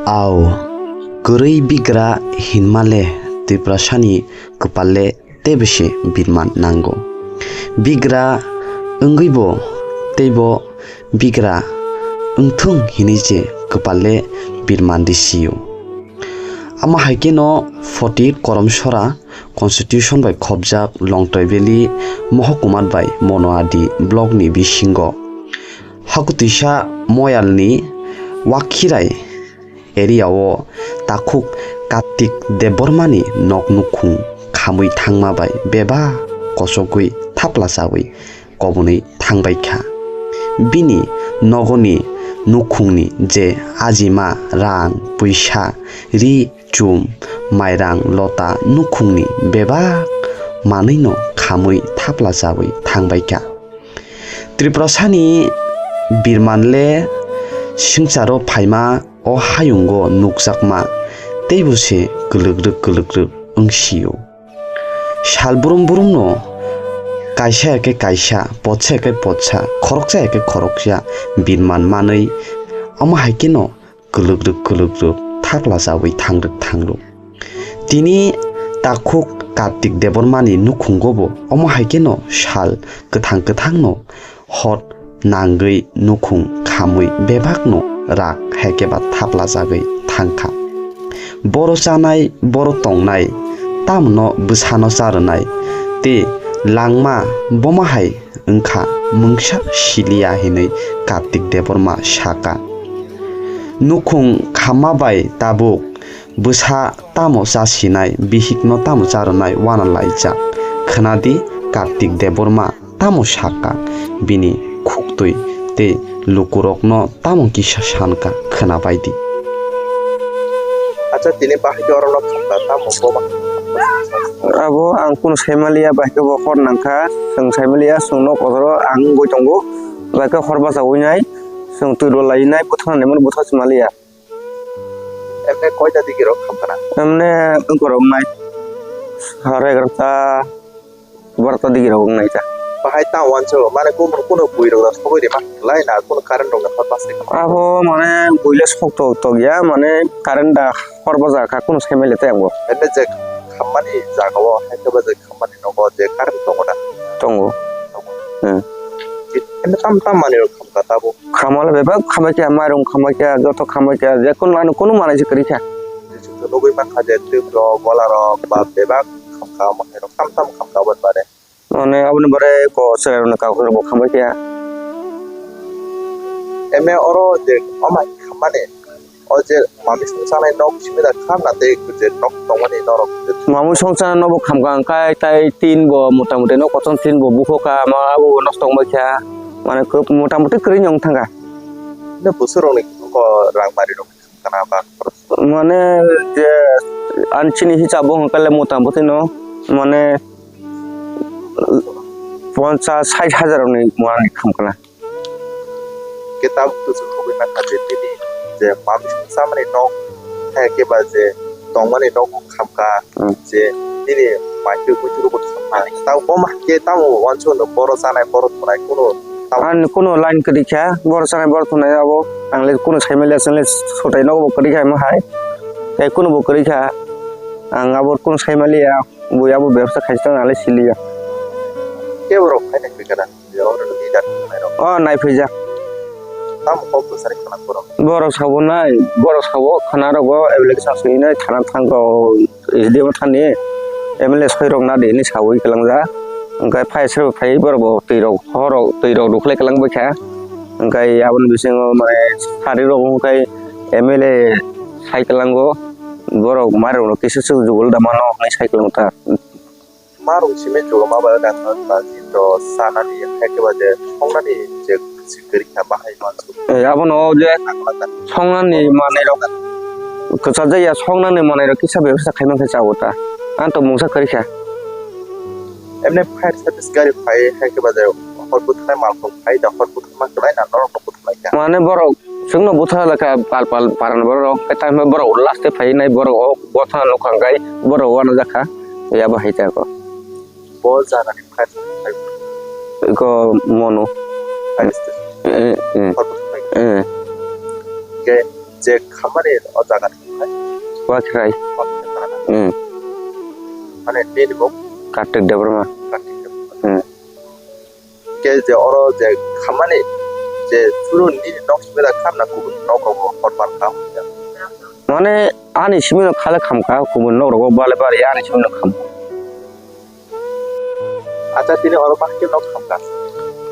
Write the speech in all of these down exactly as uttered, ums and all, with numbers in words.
Ao, kwrwi bigra hinmale Tiprasani kwpalle tebese birman nango. Bigra wngwibo teibo bigra wngthung hinwi je kwpalle birman risio. Amo hai kheno forty eight Korom Sora Constitution bai khopjak Longtoi Valley Mohokumat bai Monoadi block ni bisingo Hakutwisa Moyal ni Wakhirai area o takhuk Kartik Debbarma ni nok nukhung khamwi thangma bai bebak kochogwi thapla chawi kobonwi thangbaikha. Bini nogoni nukhungni je ajima rang, puisa, ri, chum, mairang, lota nukhungni bebak manwino khamwi thapla chawi thangbaikha. Tiprasani birmanle swngcharo phaima o hayungo nukjakma teibo se kwlwkrwk kwlwkrwk wngsio. Sal brum brumno kaisa ya khe kaisa, potsa ya khe potsa, khoroksa ya khe khoroksa birman manwi, omo hai kheno kwlwkrwk kwlwkrwk thapla chawi thangrwk thangrwk. Tini takhuk Kartik Debbarmani nukhungobo omo hai kheno sal kwthang kwthangno hot nangwi nukhung khamwi bebakno rak hai khe ba thapla chagwi thangkha. Boro chanai, boro tongnai, tamno bwsano charwnai, tei langma boma hai wngkha, mungsa siliya hinwi Kartik Debbarma saka. Nukhung khamma bai tabuk bwsa tamo chasinai, bihikno tamo charwnai uanalaijak. Khwnadi Kartik Debbarma tamo sakha, bini khuktwi tei lukurokno tamo kisa sankha, khwnabaidi. Acha, tini bahai khe oro nok khamkha, tamo boma? Abo ang kunu saimaliya, bahai khe bo hor nangkha, chwng saimaliya, chwng nok kotor o ang wngwi tongo, bahai khe hor bachawi nai, chwng twi rw lainai, bwthang naimani bwthang se maliya. Emne koita digi rok khamkha na? Emne wngkorok nai, sare egarota, barota digi rok wngnai ta. Bahai ta uanso, mane kunu, kunu bui rok da sogwi rima lai na, kunu current rok da hor bas rikha. Abo mane bui le sok tok tok ya, mane current da hor baja kha, kunu sai mele tei ang bo. Ende je khammani jaga o, hai khe ba je khammani nogo je current tongo da? Tongo. Hmm. Ende tam tam mani rok khamkha tabo. Khamale bebak khamai kha, mairung khamai kha, joto khamai kha, je kunu ano kunu manai se kwrwi kha. Jesuk to nugwi mankha je twk rok, gola rok, ba bebak khamkha, omo hai rok tam tam khamkha aboni bare. Mane aboni bare ko chwrai rok ni kok rok bo khamai kha. Eme oro je omo hai khammani, o je mami song chanai nok simi da kham na tei je nok tongmani norok je. Mami song chanai nok bo khamkha, hwnkhe tai tin bo mota moti nok kochom tin bo bukhukha, ma abo bo nosto wngbai kha. Mane kwb mota moti kwrwi wng thangkha. Bwswk rok ni ko rang mari rok. Kana ba khoroksa? Mane je ani chini hisab o hwnkhe le mota moti no mane ponchas sait hajar ni muani khamkha na. Kitab kuchuk khogwi mangkha je tini je mami song chamani nok hai khe ba je tongmani nok khamkha. Hmm. Je nini maitwi muitu rok bo thangkha. Tamo bo ma khe tamo uansuk no boro chanai boro thunai kunu tamo. Ani kunu line kwrwi kha, boro chanai boro thunai abo ang le kunu sai maliya, chwng le sotai nogo bo kwrwi kha omo hai. Tei kunu bo kwrwi kha, ang abo kunu sai maliya, bui abo bebsa khaisa ang le siliya. Kebo rok phai nai kwrwi kha da? Leader nairok. O, naiphijak. Tamo kok bwsari khwna borok? Borok sabo nai, borok sabo khwna rogo application swi nai thana thangkha o S D M thani M L A soi rok na di hinwi sawi kwlangjak. Hwnkhe phai srw phai borok bo twi rok hor rok twi rok rwkhlai kwlang baikha. Hwnkhe aboni bisingo mane sari rok hwnkhe M L A sai kwlango borok mari rok kisa swk jugul da mano hinwi sai kwlango ta. Marung simi chugama bai da kha ta jito sanani hai khe ba je songnani je sikiri kha bahai mansu. Eh, abono o je songnani manai rok kwchajak ya, songnani manai rok kisa bebsa khai mankha chago ta. Ang to mungsa kwrwi kha. Emne fire service gari phai hai khe ba je hor bwthai mal phung phai da hor bwthai ma kwlai na norok no bwthai lai kha. Mane borok chwngno bwthai lai kha pal pal paran borok rok. Tamo borok last phai nai borok o bwthai nukha hwnkhe borok uanajak kha. Ya bo hai jago. Bo jagani fire service phai. Iko mono. Fire station. Eh, eh. Hor bwthai phai. Eh. Ke je Mane o jaga thangkha. Wakhrai. Wakhrai. Hmm. Mane nini bo? Kartik Debbarma. Kartik Debbarma. Hmm. Ke je oro je khamani je chwrwng nini nok simi da khamna kubun nok rogo hotbar kham. Mane ani simi no khale khamkha kubun nok rogo bale bale ani simi no kham. Acha tini oro bahai khe nok khamkha.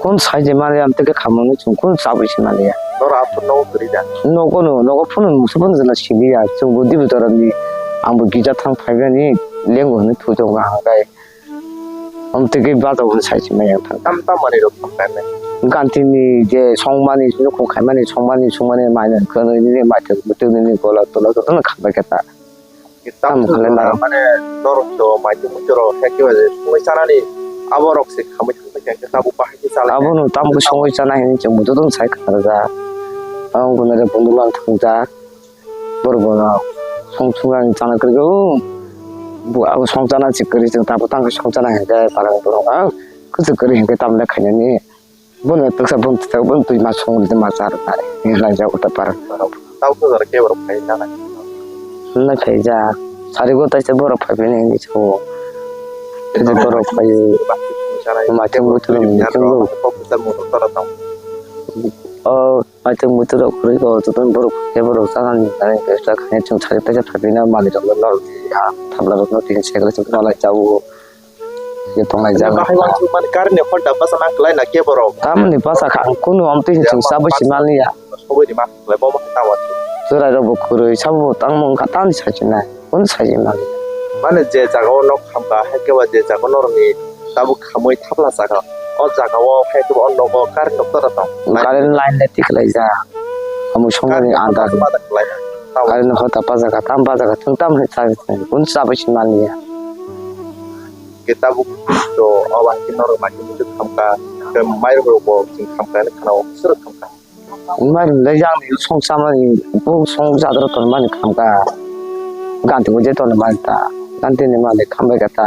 Kun sai je mali am teke khamani chung kun chabwi se mali ya. Noro aphuru nogo kwrwi da? Nogo no, nogo phunu musu phunu jana sibi ya. Chung bo dibi dora ni ang bo gija thang phai bani lengo hwnwi thu jong ang kai. Am teke bajao hwn sai se maya thang. Tam tam mani rok khamkha ne. Ganti ni je songmani, nukhung khaimani, songmani, songmani, mai nang khwnwi ni, mai thang bwtwi ni, gola tola joto no khambai khe ta. Tam khalai maro. Mane norok to maitu muitu rok hai khe bai songwi chanani abo rok se khamwi thangbai khe tabuk bahai khe chalai. Abono tamo khe songwi chana hinwi chwng muitu tong sai kharajak. Ang guna de bunduk lang thangjak. Borok bono song song ang chana kwrwi o. Bo abo song chana se kwrwi chwng tabuk tang khe song chana hinkhe parang borok ang kwchwk kwrwi hinkhe tamle khainani. Bono twksa bono twksa bono twi ma song ri ma char nai. Ni lai ja uta par. Tau ko jara ke borok phai na nai. Na phai ja. Sari go tai se borok phai phai ni so. Tei borok phai. Ma thang bo thang ni thang bo. O ma thang bo thang rok kri go to borok ke borok sa ni nai ke sa khe chung sari tai phai phai na mali rok no. Thabla rok no tin se kala chung no lai ja u. Ye tonglai jago. Bahai wansuk mani karni hor da basa nang klai na ke borok. Tamni basa kha ang kunu amtwi hinsung sabo si mali ya. Sabo di ma klai bo ma ta wansuk. Churai rok bo kwrwi sabo bo tang mung kha tan sa si nai. Kun sa si mali. Mane je jaga o nok khamkha hai khe ba je jaga o norok ni tabuk khamwi thapla jaga. O jaga o hai khe ba o nogo karni nok tora tong. Current line le tiklai ja. Amo somani andar. Current hota pa jaga tam pa jaga thung tam hai sa kun sabo si mali ya. Ke tabuk to o bahai khe norok maitu muitu khamkha, khe mairok rok bo chwng khamkha hinwi khna-o, sobo khamkha. Mairok le yang ni song chamani, bo song jadra tonmani khamkha. Ganti bo je tonmani ta, ganti ni malik khambai kha ta.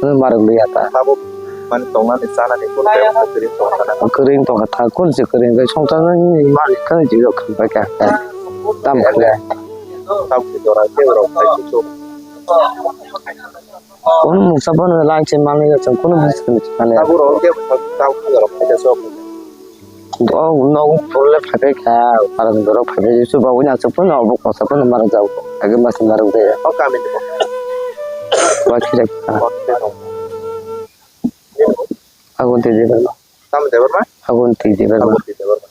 Nung mairok liya ta. Tabuk mani tongnani chanani kun khe kwrwi tongkha ta. Kwrwi tongkha ta, kun se kwrwi khe song chamani malik khe je khambai kha. Tam khle. Tabuk jora khe rok khai kuchuk. Kunu mungsa bono lang se manwi ya chwng kunu buji kunu se manwi ya. Tabuk rok khe tabuk jora khai ja sok. O nogo phurle phaipai kha, parang borok phaipai su ba wngya chwng phano obo kosa phano marok jago. Age masa marok de. O kami ni bo. Wa khire kha. Wa khire kha. Agun te de ba. Tamo Debbarma? Agun twi Debbarma. Agun twi Debbarma.